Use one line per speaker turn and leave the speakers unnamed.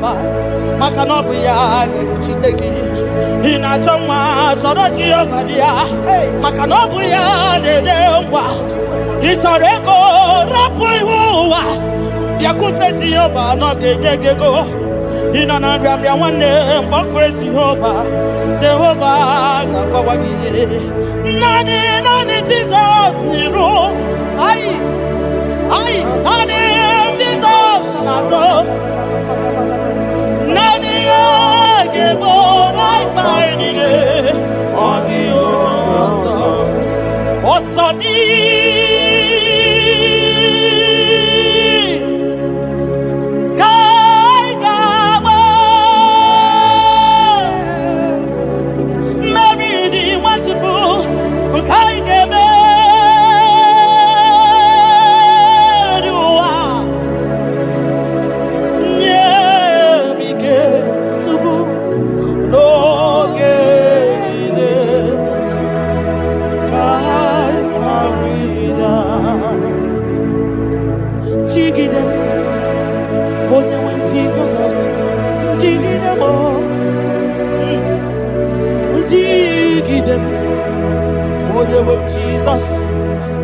Jehova, maka na ọ bụ ya ga-ekpuchite gị. Ị na-achọ nwa, chọrọ Jehova bịa, maka na ọ bụ ya na-enye nwa. Ị chọrọ ego, rapụ ihu ụwa, bịakwute Jehova na ọ ga-enye gị ego. Ị nọ na nrịanrịa, nwanne, mgbakwe Jehova, Jehova ga-agbawa gị. Naanị, naanị Jizọs n'iru anyị, anyị naanị Jizọs n'azụ, naanị ya ga-egbo mkpa anyị niile. Ọ dịghị onye ọzọ. Ọsọ dị ka anyị ga-agba, mmeri dị Nwachukwu nke anyị ga-emeri ụwa. Nye m ike tupu n'oge niile ka anyị ghara ịda. Jigide m, onye nwe m Jizọs, jigide m o. Jigide m, onye nwe m Jizọs.